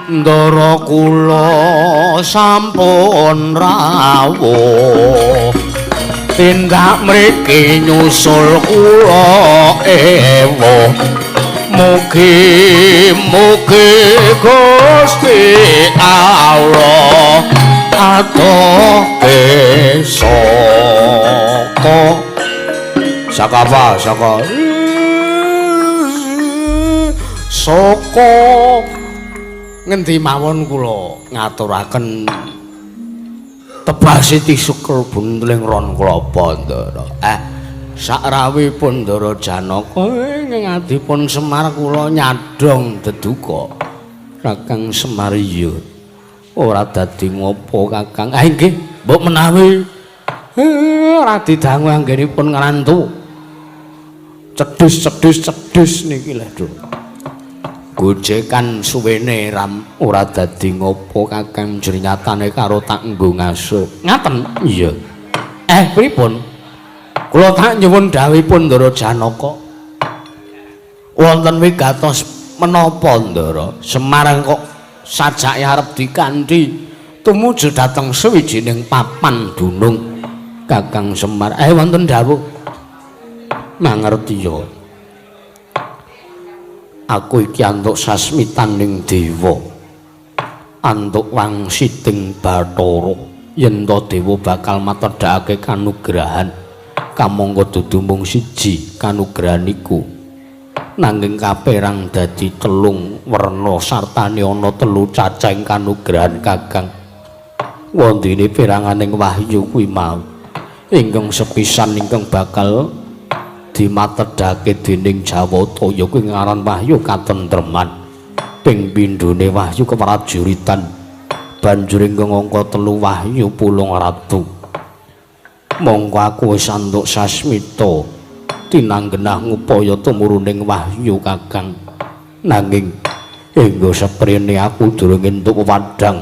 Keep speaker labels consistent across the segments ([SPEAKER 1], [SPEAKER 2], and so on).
[SPEAKER 1] Ndara kula sampun rawuh, tindak mriki nyusul kula ewuh. Mugi mugi Gusti Allah adohke saka saka apa saka saka ngendi mawon kula ngaturaken tebah siti sukel bunteling ron klapa ndara. Sakrawipun Ndara Janaka ing adipun Semar kula nyadhong deduka. Kakang Semar iya ora dadi ngopo Kakang. Ah nggih, mbok menawi ora didangu anggenipun ngrantu. Cedhus cedhus cedhus niki lho. Gojekan suwene ram ora dadi ngopo Kakang, jrinyatane karo tak nggo ngaso. Ngaten? Iya. Pripun? Kula tak nyuwun dawuhipun Ndara Janaka. Wonten wigatos menapa Ndara? Semar kok sajake arep dikanthi tumuju dhateng sawijining papan dunung. Kakang Semar, wonten dawuh. Mangertiya. Aku iki antuk sasmitaning dewa. Antuk wangsiting Bathara yen to dewa bakal matedhakake kanugrahan. Kamangka dudu mung siji kanugrahan iku, nanging kaperang dadi telung werna sartane ana telu cacahing kanugrahan Kakang. Wondene peranganing wahyu kuwi mau ingkang sepisan ingkang bakal dimatedhake dening Jawata ya kuwi ngaran wahyu katentreman. Ping pindhone wahyu keprajuritan, banjur ingkang angka telu wahyu pulung ratu. Mongko aku wis antuk sasmita tinanggenah ngupaya tumuruning wahyu Kakang. Nanging hingga seprene aku durung entuk wewadhang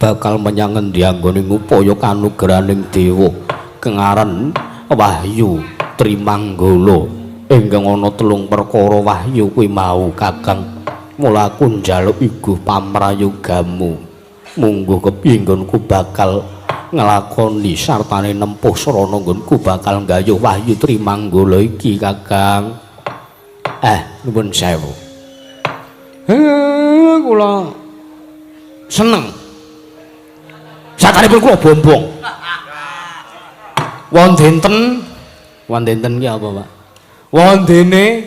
[SPEAKER 1] bakal menyang endi anggone ngupaya kanugrahaning dewa kengaran wahyu Trimanggala ingkang ana telung perkara wahyu kuwi mau Kakang. Mula aku njaluk iguh pamrayogamu mungguh kepiye nggonku bakal nglakoni sartane nempuh srana nggonku bakal nggayuh wahyu Trimanggala iki Kakang. Nuwun sewu. Kula seneng. Sakanipun kula bombong. Wondenten, wondenten ki apa, Pak? Wondene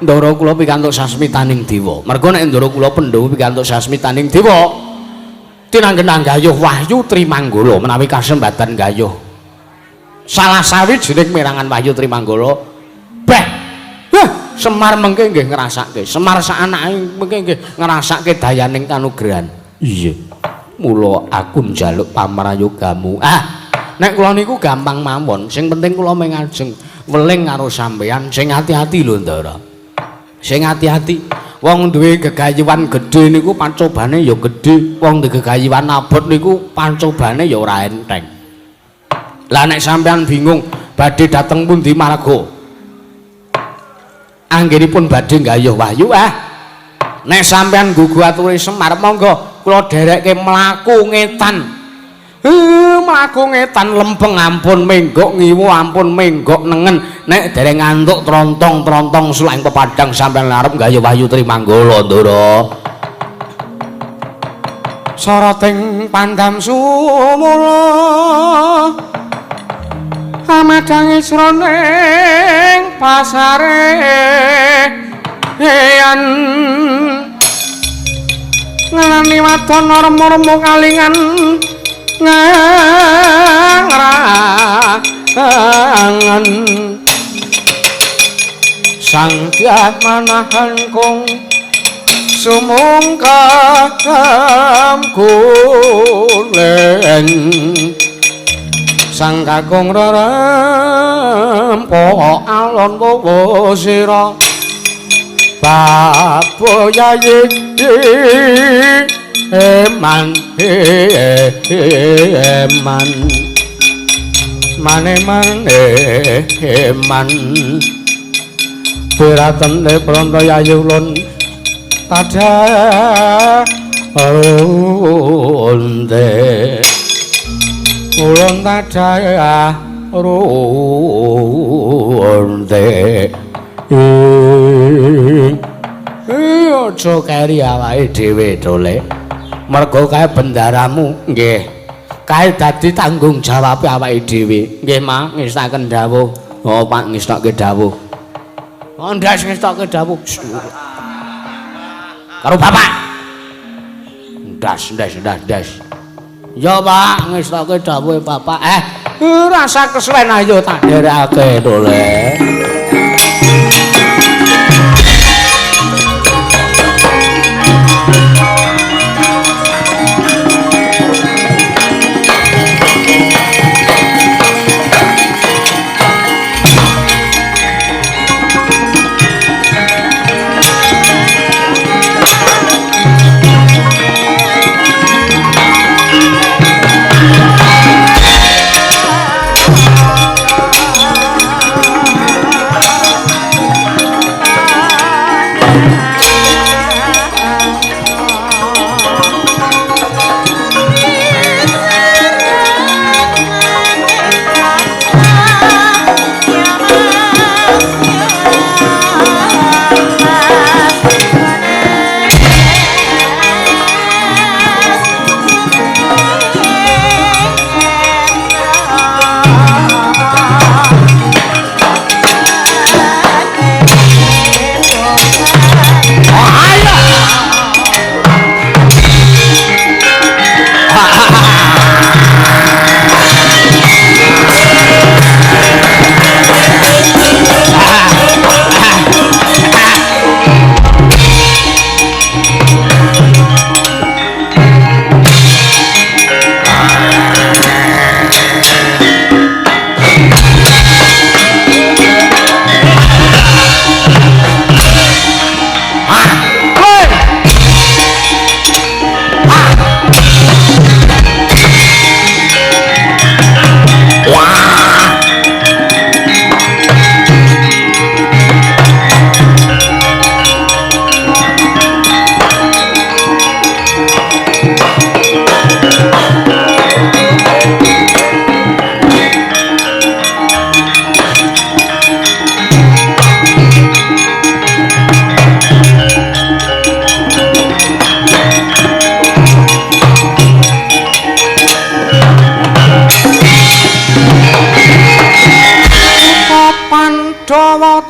[SPEAKER 1] ndara kula pikantuk sasmitaning dewa. Mergo nek ndara kula Pandhawa pikantuk sasmitaning dewa, tinanggenah gayuh wahyu Trimanggala menawi kasembatan gayuh salah sawijining merangan wahyu Trimanggala, beh Semar mengke nggih ngrasake, Semar sak anake mengke nggih ngrasake dayaning kanugrahan. Iya, mula aku njaluk pamrayogamu. Nek kula niku gampang mawon, sing penting kula mung ngajeng weling karo sampeyan sing ati-ati lho Ndara. Sing ati-ati. Wong duwe gegayuhan gedhe niku pancobane ya gedhe, wong duwe gegayuhan abot niku pancobane ya ora enteng. Lah nek sampean bingung badhe dateng pundi marga anggenipun badhe nggayuh wahyu, nek sampean gugu ature Semar monggo kula dherekke mlaku ngetan. Mlaku ngetan lempeng ampun menggok ngiwa ampun menggok nengen, nek dereng ngantuk trontong-trontong sulak ing pepadang sampean arep nggayuh wahyu Trimanggala Ndara. Soroting pandam sumula amadhangi jroning pasare yen ngelani wadon remo-remo kalingan ngrangan sang manahan kung sumungkam kulen sang kakung rerempo alon bawa sira baboyayi eman eman mane mane eman piratene pronto yayu ulun tada Ronde ulun tadaya ronde. Aja keri awake dhewe dole. Mergo kae bendaramu nggih. Kae dadi tanggung jawab awake dhewe. Nggih, Mak, ngestaken dawuh. Oh, Pak ngestokke dawuh. Oh, ndas ngestokke dawuh. Karo bapak. Ndas ndas ndas ndas. Ya, Pak, ngestokke dawuhe bapak. Rasa kesuwen ayo tak nderekake dole.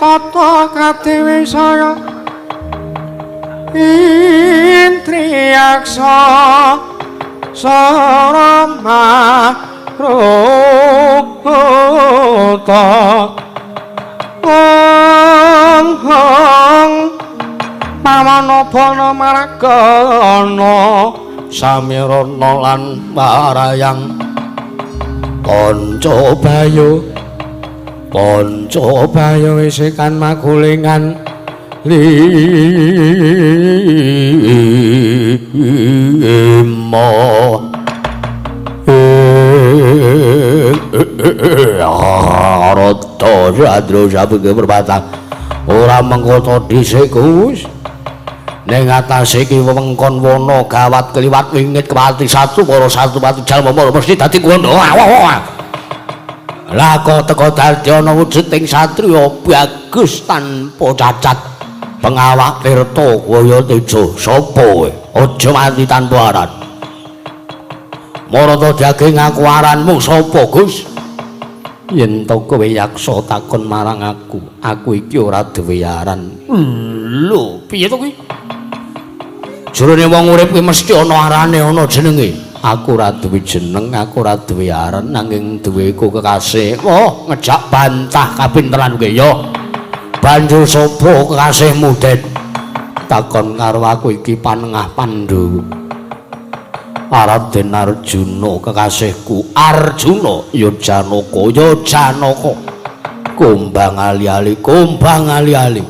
[SPEAKER 2] Tata katiwi saya Intriyaksa Sarama Ruta Ong Hong Pawana Bana Maragana
[SPEAKER 1] Samirana lan Parayang Panca Bayu Panca Bayu isikan magulingan lima. Rata sadro sabege perbatang ora mengkoto dhisik Gus. Ning atase iki wewengkon wana gawat kliwat wingit kepati satu para satu pati jalma mesti dadi kuwondo. Lah kok teko dadi ana wujuding satriya bagus tanpa cacat. Pengawak tirta kaya teja sapa kowe? Aja mati tanpa aran. Marata daging ngaku aranmu sapa, Gus? Yen to kowe yaksa takon marang aku, aku iki ora duwe aran. Lho, piye to kuwi? Jroning wong urip kuwi mesti ana arane, ana jenenge. Aku ora duwe jeneng, aku ora duwe aran, nanging duweku kekasih. Oh, ngejak bantah kapinteran kowe ya. Banjur sapa kekasihmu, Den? Takon karo aku iki panengah Pandhawa. Raden Arjuna kekasihku. Arjuna ya Janaka, ya Janaka. Kumbang ali-ali, kumbang ali-ali.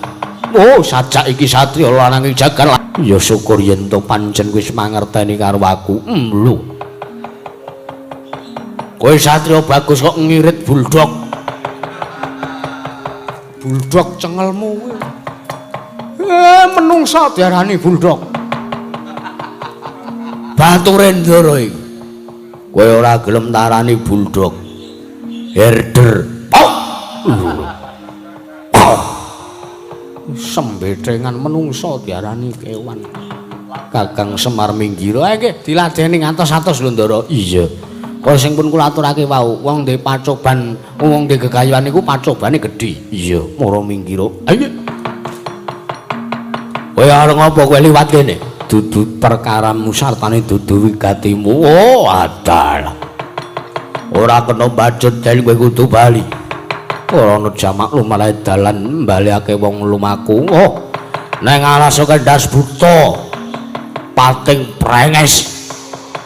[SPEAKER 1] Oh, sajak iki satriya lanang jagal. Ya syukur yen to pancen wis mangerteni karo aku. Lho. Kowe satriya bagus kok ngirit buldog.
[SPEAKER 2] Buldog cengelmu kowe. Menungsa diarani buldog.
[SPEAKER 1] Bature Ndara iki. Kowe ora gelem tarani buldog. Herder. Oh. Oh. Sembethengan menungsa diarani kewan. Kakang Semar minggir. Nggih, diladeni ngantos-atos lho Ndara. Iya. Kaya sing pun kula aturake wau, wong ndek pacoban, wong ndek gegayuhan niku pacobane gedhi. Iya, mara minggir. Ayo. Kowe arep ngopo kowe liwat kene? Dudu perkaramu sartane dudu wigatimu. Oh, adalah. Ora kena bacut den kowe kudu bali. Ora ana jamak lumrahe dalan mbalekake wong lumaku. Oh. Neng alas kendas buta. Pating prenges.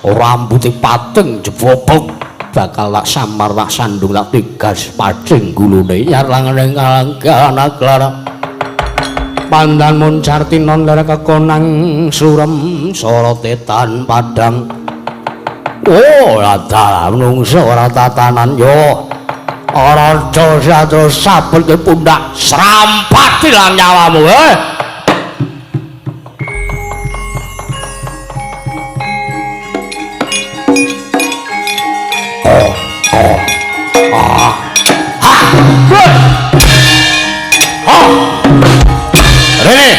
[SPEAKER 1] Rambuté pating jebobok bakal lak samar lak sandung lak tigas pacing gulune yar langene kalangkana klara pandan moncar tinon lara kekonang surem sorote tan padang. Oh, adalah menungso ora tatanan yo ora aja terus sabet ke pundak serampat ilang nyawamu. Rene.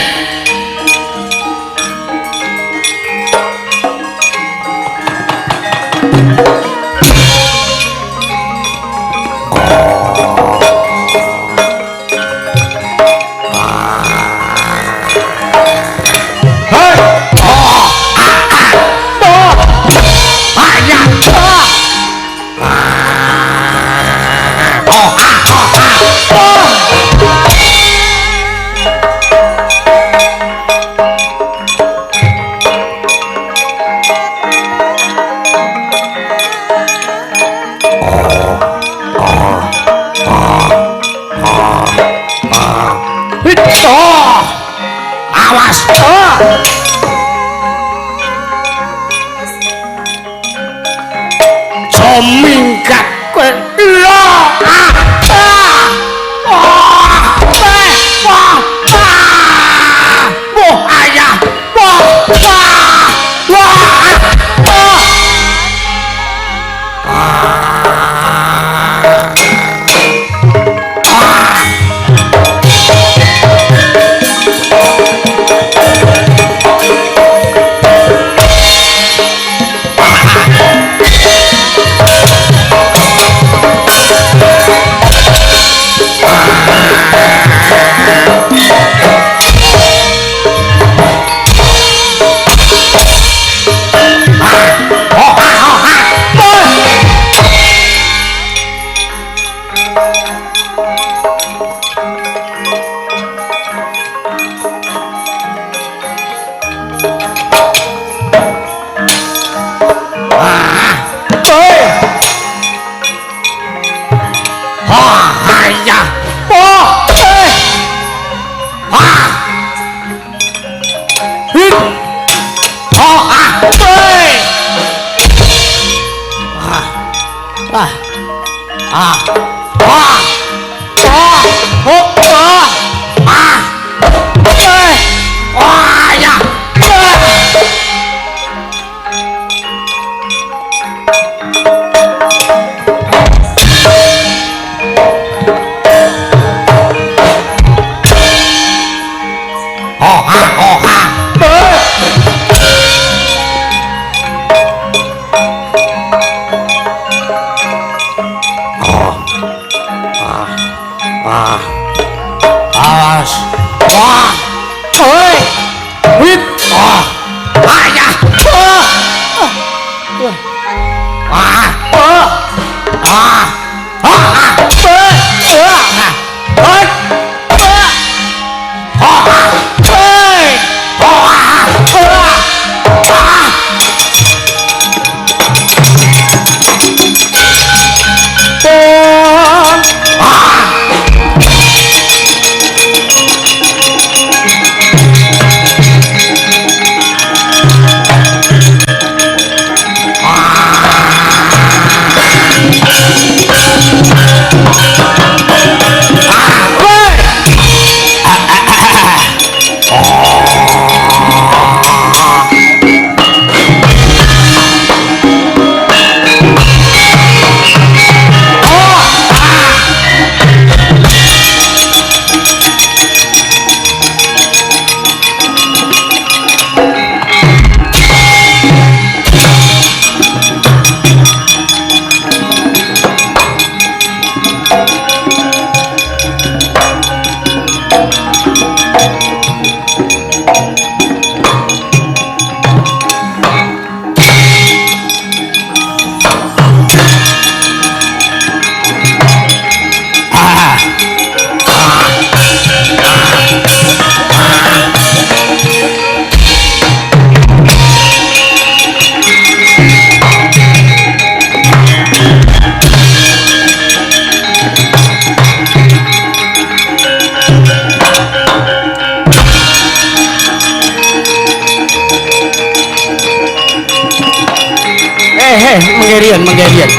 [SPEAKER 1] Mengerian, mengerian.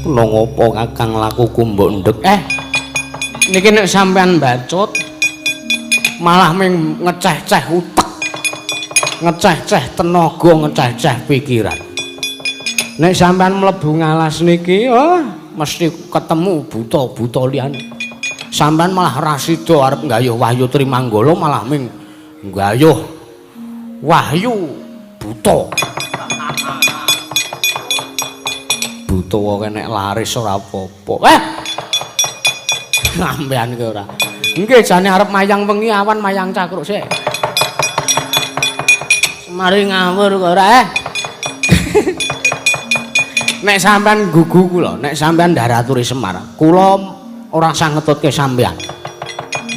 [SPEAKER 1] Kena ngopo Kakang lakuku mbok ndek? Niki nek sampean bacut malah ming ngeceh-ceh utek, ngeceh-ceh tenaga, ngeceh-ceh pikiran. Nek sampean mlebu ngalas niki, oh, mesti ketemu buta-buta liyane. Sampean malah ra sida arep nggayuh Wahyu Trimanggala, malah ming nggayuh Wahyu buta. Buta kok nek laris ora apa-apa. Sampean ki ora. Nggih jane arep mayang wengi awan mayang cakruk sik. Semari ngawur kok ora. Nek sampean gugu kula, nek sampean ndaraturi Semar, kula ora usah ngetutke sampean.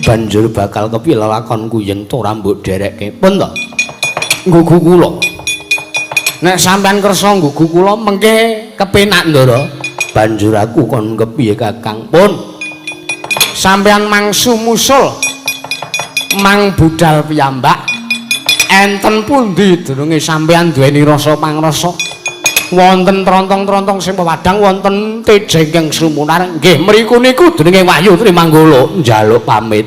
[SPEAKER 1] Banjur bakal kepiye lelakonku yen to ora mbok derekke. Pun to. Gugu kula. Nek sampean kersa gugu kula mengke kepenak Ndara. Banjur aku kon kepiye Kakang? Pun. Sampean mangsu musul mang budal piyambak. Enten pundi durunge sampean duweni rasa pangrasa? Wonten trontong-trontong sing pepadang, wonten tejengking sumunar. Nggih mriku niku jenenge Wahyu Trimanggala njaluk pamit.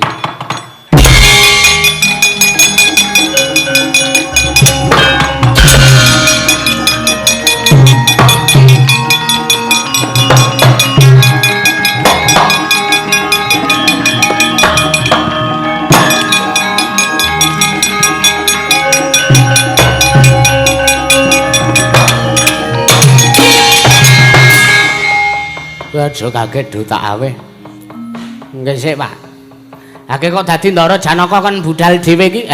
[SPEAKER 1] Aja kaget do tak aweh. Nggih sik, Pak. Akeh kok dadi Ndara Janaka kon budal dhewe iki.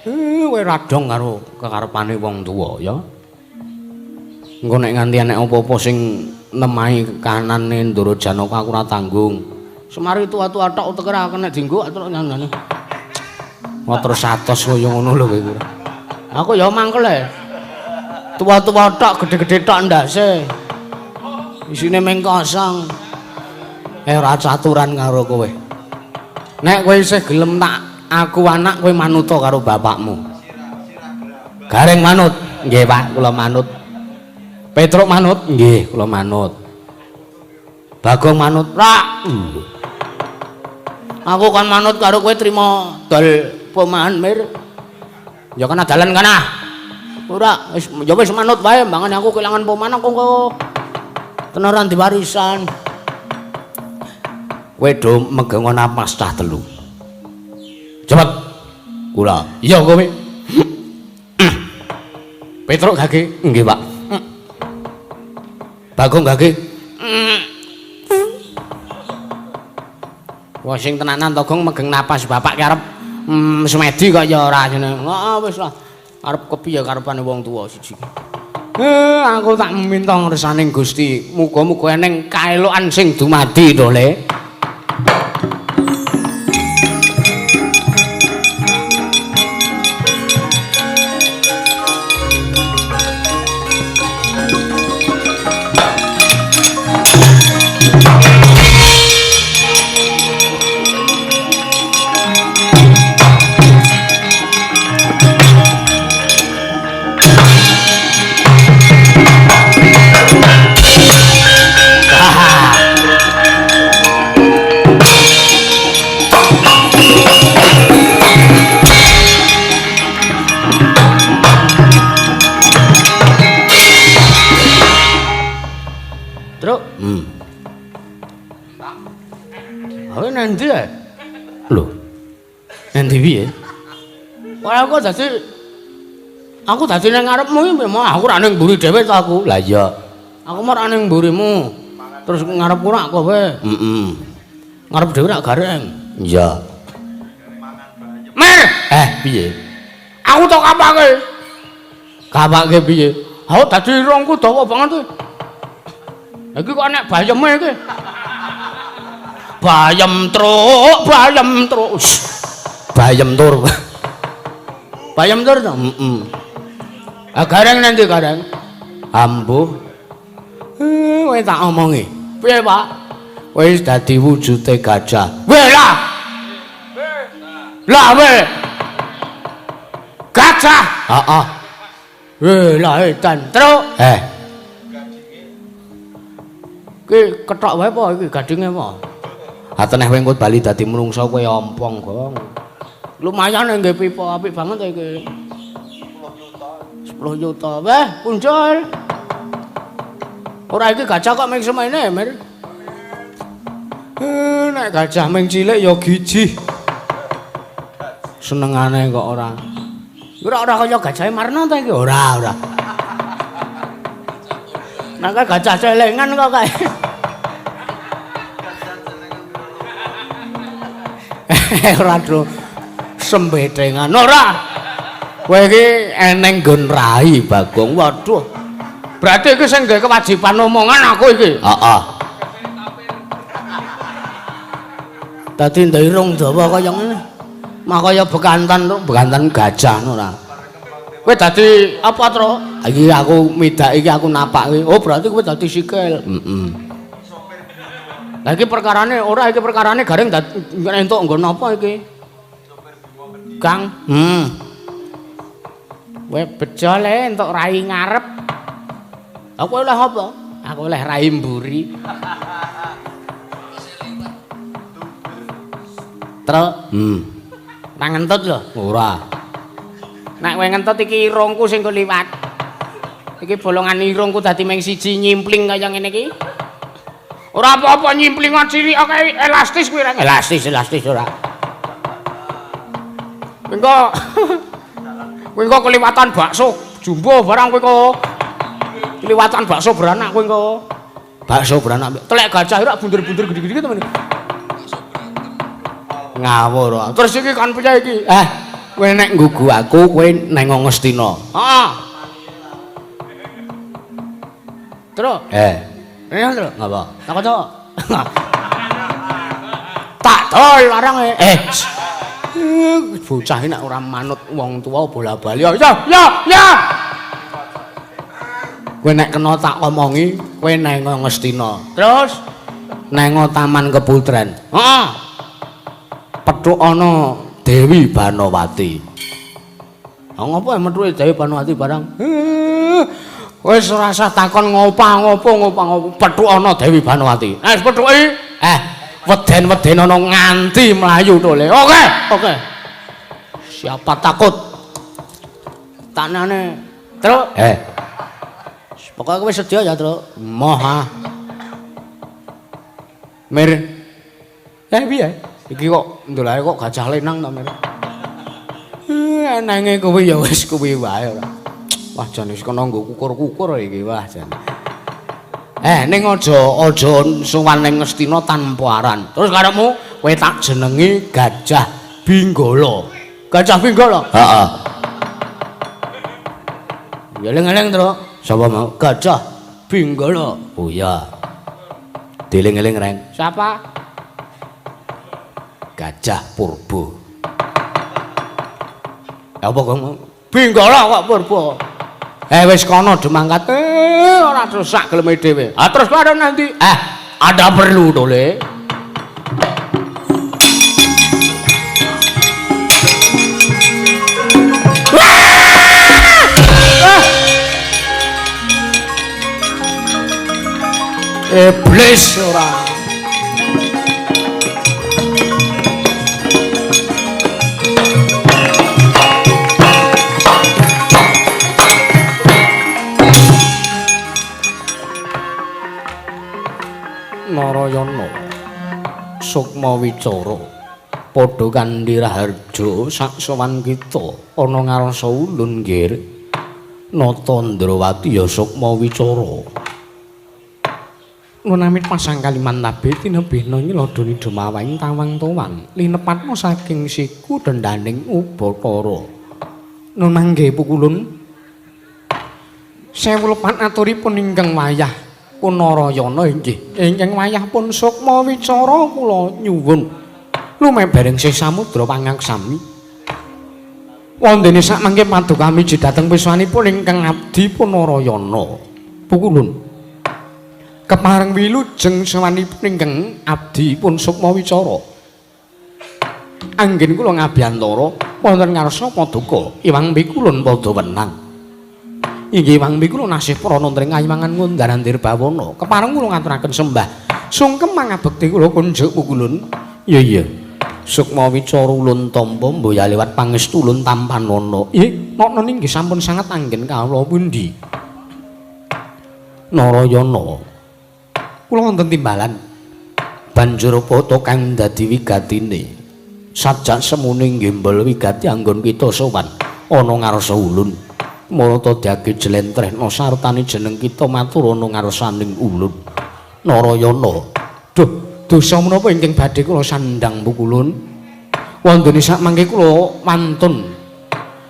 [SPEAKER 1] Kowe ra dong karo kekarepane wong tuwa ya. Engko nek nganti enek apa-apa sing nemahi kanane Ndara Janaka aku ora tanggung. Semari tua-tua tok uteke ora kena dienggo terus nyandane. Wah terus atos kaya ngono lho kowe iki. Aku ya mangkel e. Tua-tua tok gedhe-gedhe tok ndase. Isine mung kosong. Ora caturan karo kowe. Nek kowe isih gelem tak aku anak kowe manuta karo bapakmu. Gareng manut. Nggih, Pak, kula manut. Petruk manut? Nggih, kula manut. Bagong manut? Ra. Aku kon manut karo kowe trima dol pomahan mir. Ya kana dalan kana. Ora, wis ya wis manut wae, mbangane aku kelangan pomahan aku kok tenaran diwarisan. Kowe do megengo napas cah telu. Cepet. Kula. Iya kowe. Petruk gage? Nggih, Pak. Bagong gage? Wah sing tenanan to Gong megeng napas bapak ki arep semedi kok ya ora jeneng. Heeh wis lah. Arep kepiye karepane wong tuwa siji. Aku tak minta ngersaning Gusti, muga-muga eneng kaelokan sing dumadi to, Le. Nanti ya? Lho. Nanti piye? Ora aku dadi aku dadi nang ngarepmu iki mau aku ora ning mburi dhewe to aku. Lah iya. Aku mau ora ning mburimu. Terus ngarepku rak kowe. Heeh. Ngarep dhewe rak gareng. Iya. Mer, piye? Aku tok kapake. Kapake piye? Aku dadi irungku dawa banget iki. Iki kok enek bayeme iki. Bayem truk, bayem truk. Bayem tur. Bayem tur to? Heeh. Ah gareng nanti gareng. Ambuh. Kowe tak omongi. Piye, Pak? Wis dadi wujude gajah. Weh lah. Lah weh.
[SPEAKER 2] Gajah.
[SPEAKER 1] Heeh.
[SPEAKER 2] Weh, lah edan, Truk.
[SPEAKER 1] Eh.
[SPEAKER 2] Ki kethok wae apa iki gadinge apa?
[SPEAKER 1] Ha teneh kowe engko bali dadi menungsa kowe ompong, Gong.
[SPEAKER 2] Lumayan nggih pipa apik banget iki. 10 juta. Weh, punjul. Ora iki gajah kok mung semene, Mir.
[SPEAKER 1] Nek gajah mung cilik ya gijih. Senengane kok ora.
[SPEAKER 2] Ora ora kaya gajahe Marno ta iki?
[SPEAKER 1] Ora, ora.
[SPEAKER 2] Nek gajah celengan kok kae.
[SPEAKER 1] Ora do sembetengan ora. Kowe iki eneng nggon rai Bagong. Waduh.
[SPEAKER 2] Berarti iki sing gawe kewajiban omongan aku iki.
[SPEAKER 1] Heeh.
[SPEAKER 2] Dadi ndirung dawa kaya ngene.
[SPEAKER 1] Mah kaya bekantan, bekantan gajah ora.
[SPEAKER 2] Kowe dadi apa, Truk?
[SPEAKER 1] Iki aku midak iki aku napake.
[SPEAKER 2] Oh, berarti kowe dadi sikil.
[SPEAKER 1] Heeh.
[SPEAKER 2] Lah iki perkarane ora iki perkarane garing entuk nggon apa iki? Kang. Kowe bejo le entuk rai ngarep. Aku oleh apa? Aku oleh rai mburi.
[SPEAKER 1] Truk.
[SPEAKER 2] Ora ngentut lho.
[SPEAKER 1] Ora.
[SPEAKER 2] Nek kowe ngentut iki irungku sing liwat. Iki bolongan irungku dadi mung siji nyimpling kaya ngene iki. Ora apa-apa nyimpling cilik kae elastis kuwi reng.
[SPEAKER 1] Elastis, elastis ora.
[SPEAKER 2] Kowe engko kowe engko keliwatan bakso jumbo barang kowe engko. Keliwatan bakso beranak kowe engko.
[SPEAKER 1] Bakso beranak
[SPEAKER 2] telek gajah ora bunder-bunder gede-gede temen.
[SPEAKER 1] Ngawur.
[SPEAKER 2] Terus iki kan piye iki?
[SPEAKER 1] Eh, kowe nek nggugu aku kowe neng Ngastina.
[SPEAKER 2] Heeh. Truk.
[SPEAKER 1] Eh.
[SPEAKER 2] Iya, Truk.
[SPEAKER 1] Ngapa?
[SPEAKER 2] Tak kocok. Tak dol larang e.
[SPEAKER 1] Eh. Bocah iki nek ora manut wong tuwa bola-bali.
[SPEAKER 2] Ya, ya, ya.
[SPEAKER 1] Kowe nek kena tak omongi, kowe neng Ngastina.
[SPEAKER 2] Terus
[SPEAKER 1] neng Taman Keputren.
[SPEAKER 2] Heeh.
[SPEAKER 1] Petuk ana Dewi Banowati. Ha ngopo methuke Dewi Banowati barang?
[SPEAKER 2] Wis ora usah takon ngopo-ngopo ngopo-ngopo. Petuk ana Dewi Banowati. Wis pethuki.
[SPEAKER 1] Weden-weden ana nganti mlayu tole.
[SPEAKER 2] Oke, oke. Siapa takut? Tanane, Truk. Pokoke kowe sedia ya, Truk.
[SPEAKER 1] Moh ah. Mir. Piye?
[SPEAKER 2] Iki kok ndolae kok gajah lenang ta, Mir?
[SPEAKER 1] Enenge kuwi ya wis kuwi wae ora. Wah, jan wis kena nggo kukur-kukur iki wah jan. Ning aja sowan ning Ngastina tanpa aran.
[SPEAKER 2] Terus karepmu
[SPEAKER 1] kowe tak jenengi Gajah Binggala.
[SPEAKER 2] Gajah Binggala?
[SPEAKER 1] Heeh.
[SPEAKER 2] Ya eling-eling, Truk.
[SPEAKER 1] Sapa mau?
[SPEAKER 2] Gajah Binggala.
[SPEAKER 1] Oh iya. Dieling-eling, Reng.
[SPEAKER 2] Siapa?
[SPEAKER 1] Gajah Purba. Apa kok?
[SPEAKER 2] Binggala kok Purba.
[SPEAKER 1] Wis kono demangkat.
[SPEAKER 2] Ora terus sak geleme dhewe. Ah terus karo nanti.
[SPEAKER 1] Ada perlu to, Le. Iblis ora. Narayana Sukma Wicara padha kanthi raharja saksowan kita ana ngarsa ulun nggir Nata Ndrawati ya Sukma Wicara. Nunamit pasang Kalimantabe tinebihna nyelodoni dumawaing tawang-tawang linepatna saking siku dendaning Ubathara. Nun mangke pukulun sewu lepat aturipun ingkang wayah Punarayana inggih ingkang wayah pun Sukma Wicara kula nyuwun lumebaring sih samudra pangaksami wondene sakmangke paduka miji dhateng piswanipun ingkang abdi Punarayana. Pukulun kepareng wilujeng sowanipun ingkang abdi pun Sukma Wicara. Anggen kula ngabiyantara Wonten ngarsa paduka Iwang Pikulun padha wenang. Inggih Iwang Pikulun nasih prana tring ayimangan ngundaran Dirbawana. Kepareng kula ngaturaken sembah. Sungkem mangabekti kula kunjuk Pukulun. Iya iya. Sukma wicara ulun tampa mboya liwat pangestu ulun tampanana. Nokno inggih sampun sanget anggen kawula pundi? Narayana. Kula wonten timbalan. Banjur pata kang dadi wigatine. Sajak semune nggembol wigati anggon kita sowan ana ngarsa ulun. Marata dage jlentrehna sartane jeneng kita matur ana ngarsaning ulun. Narayana. Duh, dosa menapa ingkang badhe kula sandhang Pukulun? Wondene sakmangke kula wantun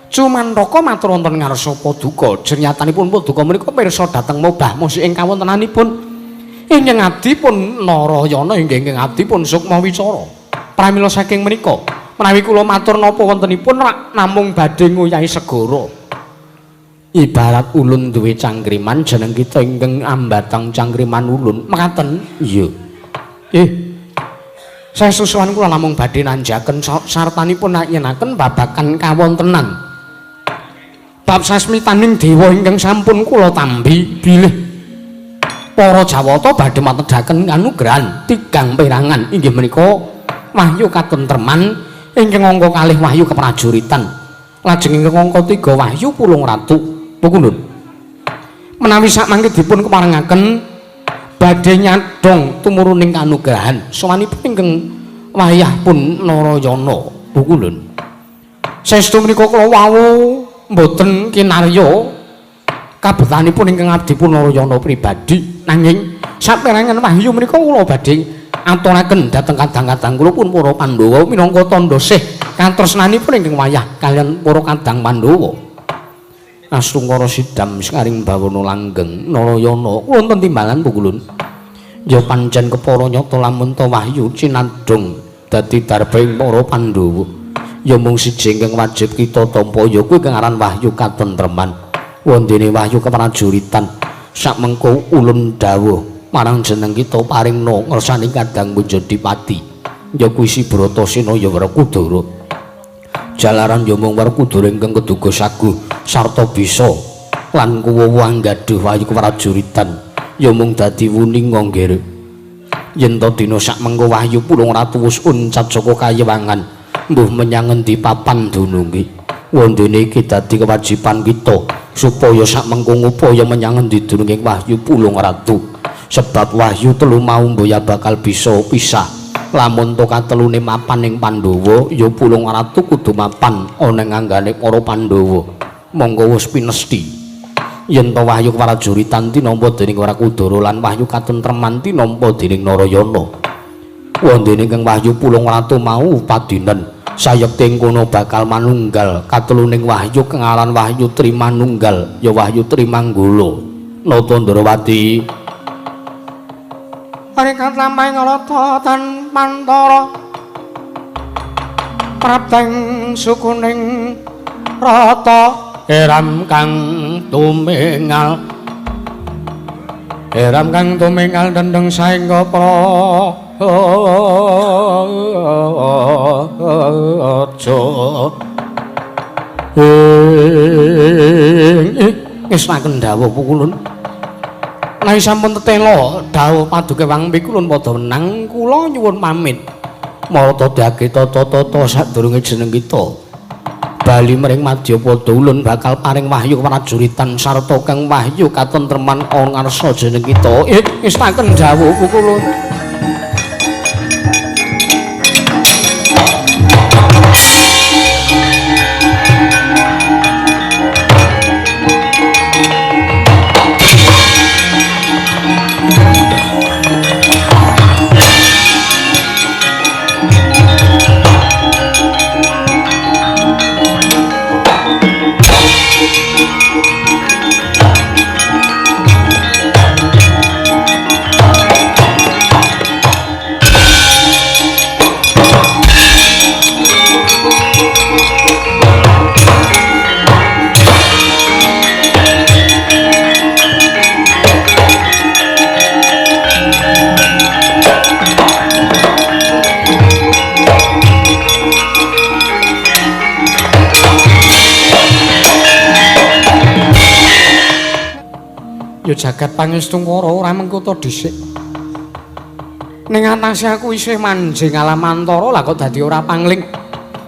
[SPEAKER 1] cumantaka matur wonten ngarsa paduka. Jernyatanipun paduka menika pirsa dhateng mobah musik ing kawontenanipun ingkang abdi pun Narayana inggih ingkang abdi pun Sukma Wicara. Pramila saking menika menawi kula matur napa wontenipun rak namung badhe nguyahi segara. Ibarat ulun duwe cangkriman jeneng kita ingkang ambatang cangkriman ulun. Mekaten? Iya. Sesusuan kula namung badhe nanjaken sartanipun nayenaken babagan kawontenan bab sasmitaning dewa ingkang sampun kula tampi bilih para Jawata badhe matedhaken kanugrahan tigang perangan inggih menika wahyu katentreman ingkang angka kalih wahyu keprajuritan lajeng ingkang angka 3 wahyu pulung ratu. Pukulun menawi sakmangke dipun keparengaken badhe nyadhong tumuruning kanugrahan sowanipun ingkang wayah pun Narayana. Pukulun saestu menika kula wau mboten kinarya kabetanipun ingkang abdi pun Narayana pribadi, nanging saperangan wahyu menika kula badhe aturaken dhateng kadang-kadang kula pun para Pandhawa minangka tandha sih katresnanipun ingkang wayah kaliyan para kadang Pandhawa. Astungkara sidam sekaring bawana langgeng Narayana wonten timbalan Pukulun. Ya pancen kepara nyata lamun ta wahyu cinadhong dadi darbaing para Pandhawa. Ya mung siji ingkang wajib kita tampa ya kuwi kang aran wahyu katentreman. Wondene wahyu keprajuritan sakmengko ulun dawuh marang jeneng kita paringna ngersani kadang Punjadipati ya kuwi si Bratasena ya Werkudara. Jalaran ya mung Werkudara ingkang keduga saguh sarta bisa lan kuwowo anggadhuh wahyu keprajuritan ya mung dadi wuninga nggere. Yen ta dina sakmengko wahyu pulung ratu wis uncat saka kayewangan mbuh menyang endi papan dununge. Wondene iki dadi kewajiban kita supaya sakmengko ngupaya menyang endi dununge wahyu pulung ratu. Sebab wahyu telu mau mboya bakal bisa pisah. Lamun to katelune mapan ing Pandhawa ya pulung ratu kudu mapan ana ing anggane para Pandhawa. Monggo wis pinesti yen to wahyu keprajuritan tinampa dening Werkudara lan wahyu katentreman tinampa dening Narayana. Wondene ingkang wahyu pulung ratu mau padinen sayekti ing kono bakal manunggal kateluning wahyu kang aran wahyu Trimanunggal ya wahyu Trimanggala. Nata Ndrawati
[SPEAKER 2] Arikat lampahing rata tan pantara prapteng sukuning rata
[SPEAKER 1] eram kang tumingal eram kang tumingal dendeng saengga praja ing ngestaken dawuh Pukulun. Menawi sampun tetela dawuh paduka Wang Pikulun padha menang kula nyuwun pamit. Marata dage tata-tata sadurunge jeneng kita bali mring Madyapada ulun bakal paring wahyu keprajuritan sarta kang wahyu katentreman ana ngarsa jeneng kita. Ngestaken dawuh Pukulun. Ya jagat pangestungkara ora mengko to dhisik. Ning atase aku isih manjing alamantara lah kok dadi ora pangling.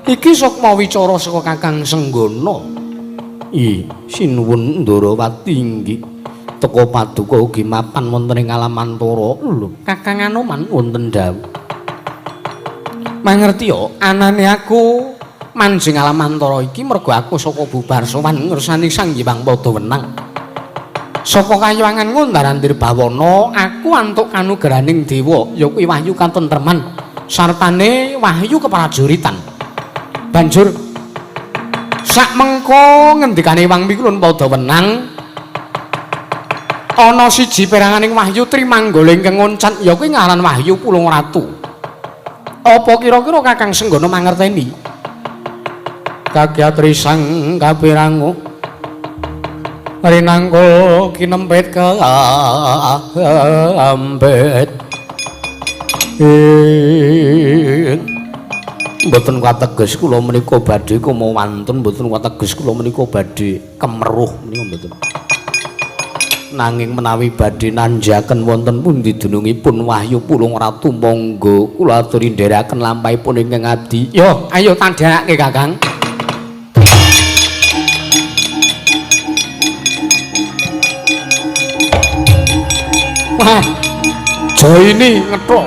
[SPEAKER 1] Iki sukma wicara saka Kakang Senggana. I sinuwun Ndorowati inggih. Teka paduka ugi mapan wonten ing alamantara. Lho, Kakang Anoman wonten dawuh. Mangerti ya, anane aku manjing alamantara iki mergo aku saka bubar sowan ngersani Sang Hyang Padawenang. Saka kayangan Ngundarandir Bawana, aku antuk kanugrahaning dewa, ya kuwi wahyu katentreman sartane wahyu keprajuritan. Banjur sak mengko ngendikane Hyang Mikulun Padawenang, ana siji peranganing wahyu Trimanggala ingkang ngoncat, ya kuwi ngaran Wahyu Pulung Ratu. Apa kira-kira Kakang Senggana mangerteni? Kakyatri sang kapirangu rinangkul kinempit keambet. Mboten kateges kula menika badhe kumawantun, mboten kateges kula menika badhe kemeruh menika mboten. Nanging menawi badhe nanjaken wonten pundi dunungipun Wahyu Pulung Ratu, monggo kula aturi ndherekaken lampahipun ingkang abdi. Yo, ayo tandhakake Kakang. Wah, joini ngethok.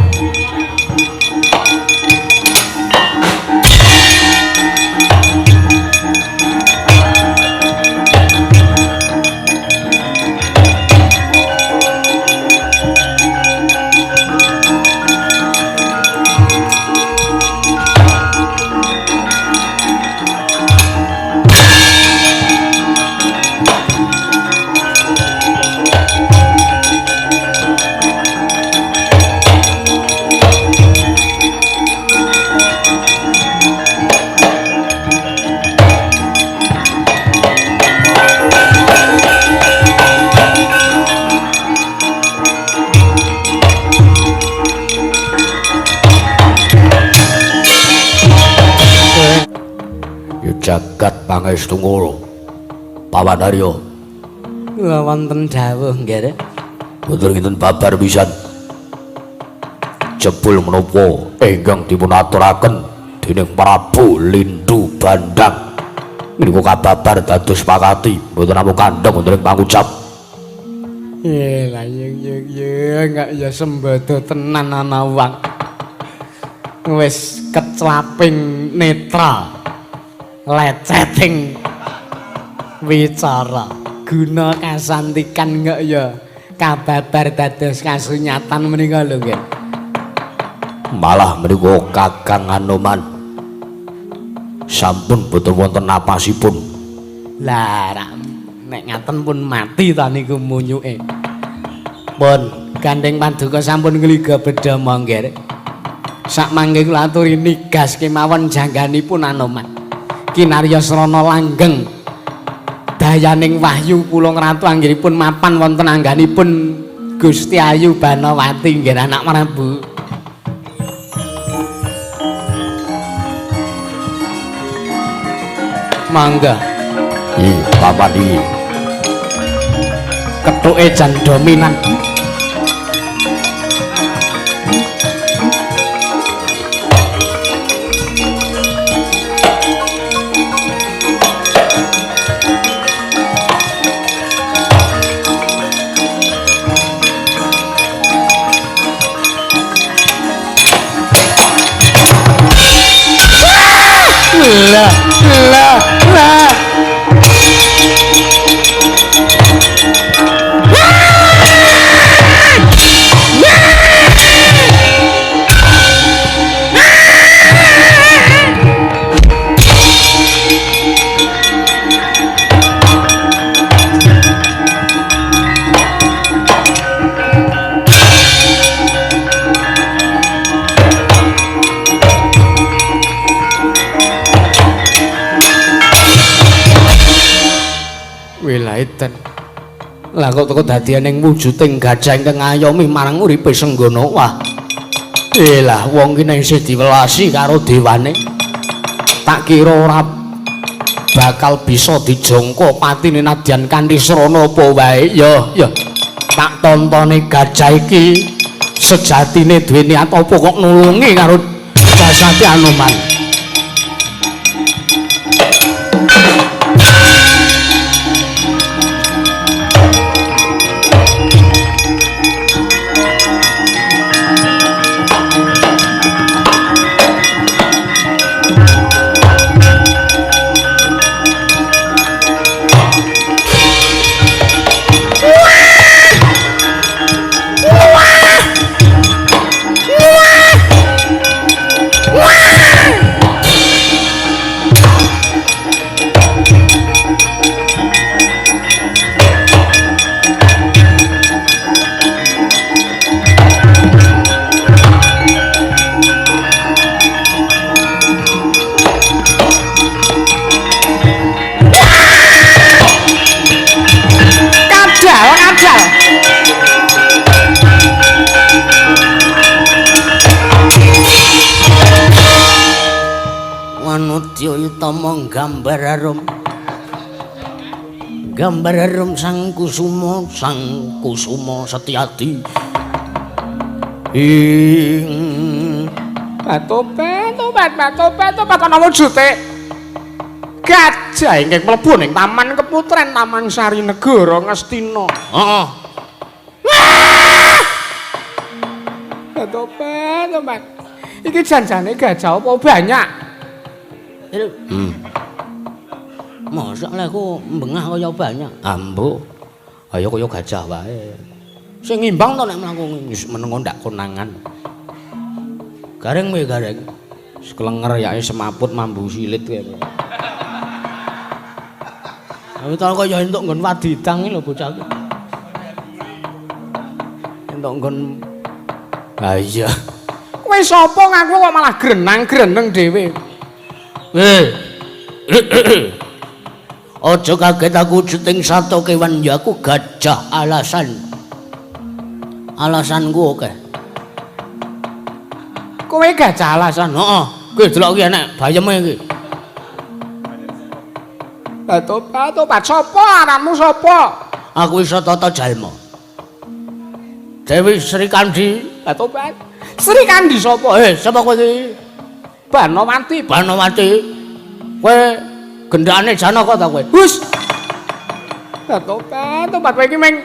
[SPEAKER 3] Jagat pangestungkara Pawanarya.
[SPEAKER 1] Wonten dawuh nggih.
[SPEAKER 3] Boten kinten babar pisan. Jebul menapa ingkang dipun aturaken dening Prabu Lindu Bandang menika kababar dados pakati, mboten namung kandhang wonten ing pangucap.
[SPEAKER 1] Lah ye ye enggak ya sembodo tenan ana wong. Wis keclaping netra. Leceting wicara guna kasantikan kok ya kababar dados kasunyatan menika lho nggih.
[SPEAKER 3] Malah menika Kakang Anoman sampun boten wonten napasipun.
[SPEAKER 1] Lah nek ngaten pun mati ta niku munyuke. Pun gandeng paduka sampun ngliga bedha mongger. Sak mangke kula aturi nigas kemawon jangganipun Anoman. Kinarya srana langgeng dayaning wahyu Pulung Ratu anggenipun mapan wonten angganipun Gusti Ayu Banawati nggih anak Prabu. Mangga.
[SPEAKER 3] Nggih, papan iki.
[SPEAKER 1] Kethuke jan dominan. Lah, lah, lah. Wilaiten. Lah kok teko dadi ning wujuding gajah ingkang ngayomi marang uripe Senggana. Wah. Lah wong ki nek isih diwelasi karo dewane. Tak kira ora bakal bisa dijangka patine nadyan kanthi srana apa wae. Ya, ya. Tak tontone gajah iki sejatine duwe niat apa kok nulungi karo jasate Anoman. Utama gambar arum, gambar arum Sang Kusuma, Sang Kusuma Setiadi. Ing
[SPEAKER 2] Batobat, tobat, batobat, tobat ana wujute gajah ingkang mlebu ning Taman Keputren Taman Sari Negara Ngastina.
[SPEAKER 1] Heeh.
[SPEAKER 2] Batobat, tobat. Iki janjane gajah apa banyak?
[SPEAKER 1] Mosok lek aku mbengah kaya banyak. Ambo. Ayo kaya gajah wae. Sing ngimbang to nek mlaku wis menengo ndak konangan. Gareng kowe gareng.
[SPEAKER 2] Wis klenger yake semaput mambu silit kowe.
[SPEAKER 1] Aku tau kaya entuk nggon wadidang iki lho bocah iki. Entuk nggon. Ha iya.
[SPEAKER 2] Kowe sapa ngaku kok malah grenang-greneng dhewe.
[SPEAKER 1] Aja kaget aku juting sato kewan ya aku gajah alasan. Alasanku akeh.
[SPEAKER 2] Kowe gajah alasan?
[SPEAKER 1] Heeh. Kowe delok iki enek bayeme iki.
[SPEAKER 2] Tobat, tobat sapa aranmu sapa?
[SPEAKER 1] Aku iso tata jalma. Dewi Sri Kandi.
[SPEAKER 2] Tobat. Sri Kandi sapa?
[SPEAKER 1] Sapa kowe iki?
[SPEAKER 2] Banowati.
[SPEAKER 1] Banowati. Kowe gendane Janaka ta kowe?
[SPEAKER 2] Hus. Tobat, tobat kowe iki meng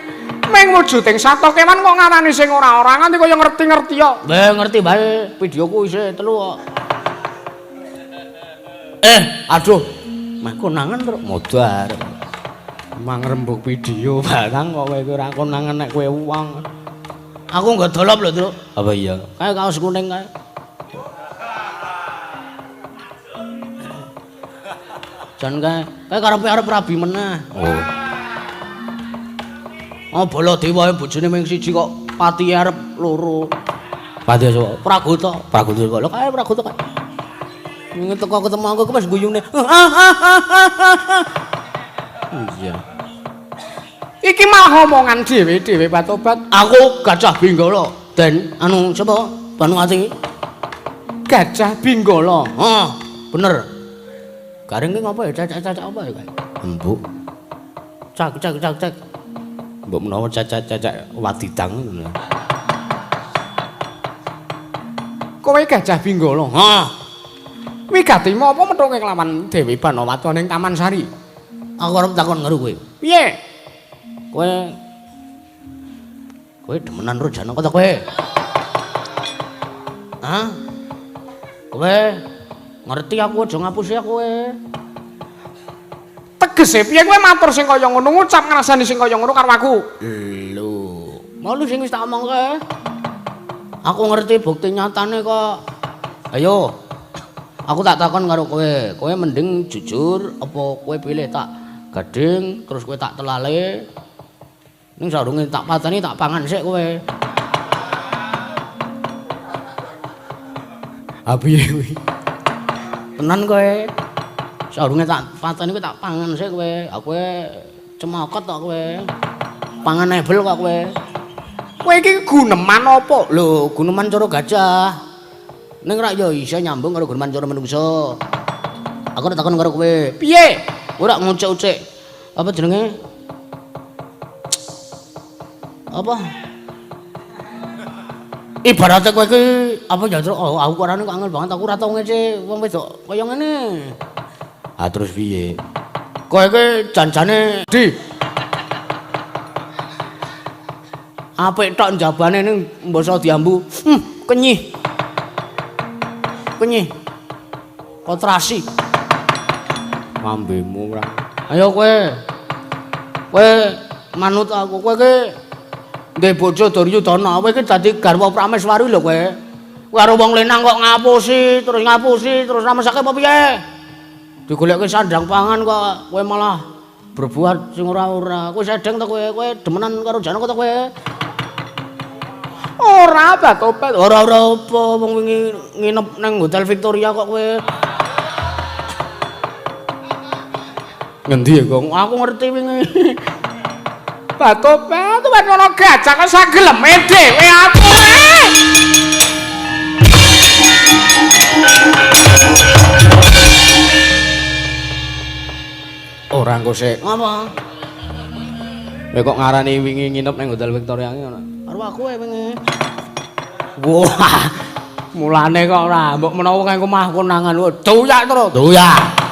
[SPEAKER 2] wujuding sato kewan kok ngarani sing ora-ora nganti kaya ngerti-ngerti kok.
[SPEAKER 1] Weh, ngerti bae, videoku isih telu kok. Aduh. Meh konangan terus modar.
[SPEAKER 2] Mang rembug video barang kok kowe ora konangan nek kowe wong.
[SPEAKER 1] Aku nggo dolop lho, Truk.
[SPEAKER 2] Apa iya?
[SPEAKER 1] Kae kaos kuning kae. Jan kae, kae karepe arep rabi meneh.
[SPEAKER 2] Oh.
[SPEAKER 1] Oh, Baladewa bojone ming siji kok patihe arep loro.
[SPEAKER 2] Patihe sapa?
[SPEAKER 1] Pragota.
[SPEAKER 2] Pragota
[SPEAKER 1] lho kae Pragota kae. Wingi teko ketemu aku wis guyune.
[SPEAKER 2] Iya. Iki malah omongan dhewe-dhewe Batobat.
[SPEAKER 1] Aku Gajah Benggala. Den anu sapa? Banowati.
[SPEAKER 2] Gajah Benggala.
[SPEAKER 1] Heeh, bener. Garing ki ngopo ya cacak-cacak apa ya kae?
[SPEAKER 2] Embuk.
[SPEAKER 1] Cak cak cak cak.
[SPEAKER 2] Mbok menawa cacak-cacak wadidang ngono. Kowe Gajah Benggala.
[SPEAKER 1] Heeh.
[SPEAKER 2] Wigatimu apa methuke kelawan Dewi Banowati ning Taman Sari?
[SPEAKER 1] Aku arep takon karo kowe.
[SPEAKER 2] Piye?
[SPEAKER 1] Kowe demenan karo Janaka ta kowe? Hah? Kowe ngerti aku aja ngapusi aku kowe.
[SPEAKER 2] Tegese piye kowe matur sing kaya ngono, ngucap ngrasani sing kaya ngono karo aku?
[SPEAKER 1] Lho, mau lu sing wis tak omongke. Aku ngerti bukti nyatane kok. Ayo. Aku tak takon karo kowe. Kowe mending jujur apa kowe pilih tak gading terus kowe tak telale. Ning sadurunge tak pateni tak pangan sik kowe.
[SPEAKER 2] Ha piye kuwi?
[SPEAKER 1] Tenan kowe. Sadurunge tak pateni kowe tak pangan sik kowe. Ha kowe cemokot kok kowe. Pangan ebel kok kowe.
[SPEAKER 2] Kowe iki guneman apa?
[SPEAKER 1] Lho, guneman cara gajah. Ning rak ya iso nyambung karo guneman cara menungso. Aku nek takon karo kowe,
[SPEAKER 2] piye?
[SPEAKER 1] Kowe rak ngucek-ucek apa jenenge?
[SPEAKER 2] Apa? Ibarate kowe iki apa ya, Truk? Oh, aku arane kok angel banget, aku ora tau ngece wong wedok kaya ngene.
[SPEAKER 3] Ah terus piye?
[SPEAKER 2] Kowe iki janjane di apik tok njabane ning mbasa diambu. Kenyih. Kenyih. Kontrasi.
[SPEAKER 1] Mambemu ora.
[SPEAKER 2] Ayo kowe. Kowe manut aku, kowe iki ndek bojo Duryudana, kowe iki dadi garwa Prameswari lho kowe. Kowe karo wong lanang kok ngapusi, terus ngapusi, terus ramesake apa piye? Digolekke sandang pangan kok kowe malah berbuat sing ora-ora. Kowe sedeng to kowe, kowe demenan karo Janaka to kowe? Ora, Batopet. Ora-ora apa wong wingi nginep nang Hotel Victoria kok kowe. Ngendi ya, Gong? Aku ngerti wingi. Batopet, wis ana gajah kok sageleme dhewe aku. Ora engko sik. Ngapa?
[SPEAKER 1] Kowe kok ngarani wingi nginep nang Hotel Victoria iki ngono.
[SPEAKER 2] Karo aku e wingi.
[SPEAKER 1] Wah. Mulane kok ora mbok menawa kanggo omah konangan. Doyak terus. Doyak.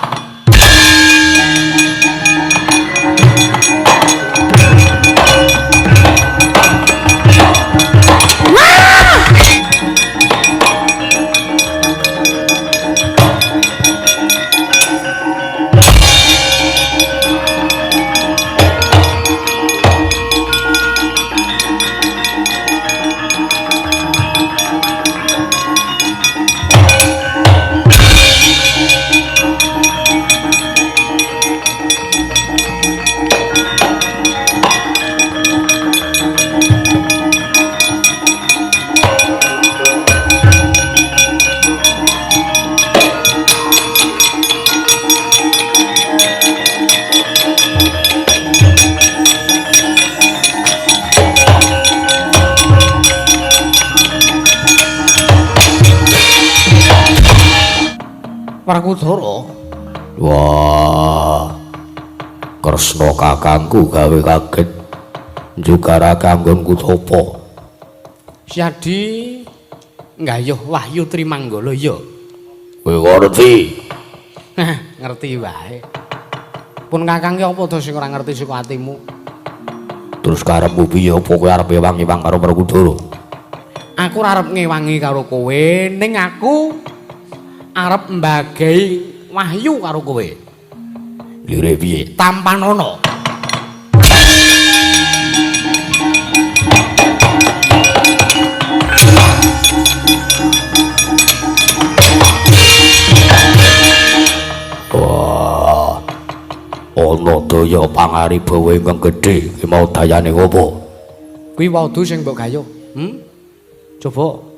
[SPEAKER 2] Werkudara.
[SPEAKER 3] Wah. Kresna kakangku gawe kaget. Njugara kanggonku topo.
[SPEAKER 2] Syadi nggayuh Wahyu Trimanggala ya.
[SPEAKER 3] Kowe ngerti?
[SPEAKER 2] Nah, ngerti wae. Pun kakang ki apa to sing ora ngerti saka atimu?
[SPEAKER 3] Terus karepmu piye? Apa kowe arep ewang-ewang karo Werkudara?
[SPEAKER 2] Aku ora arep ngewangi karo kowe, ning aku arep mbagei wahyu karo kowe.
[SPEAKER 3] Lire piye?
[SPEAKER 2] Tampanono.
[SPEAKER 3] Wah. Ana daya pangaribawa ingkang gedhe, ki mau dayane opo?
[SPEAKER 2] Kuwi waudu sing mbok gayuh. Coba.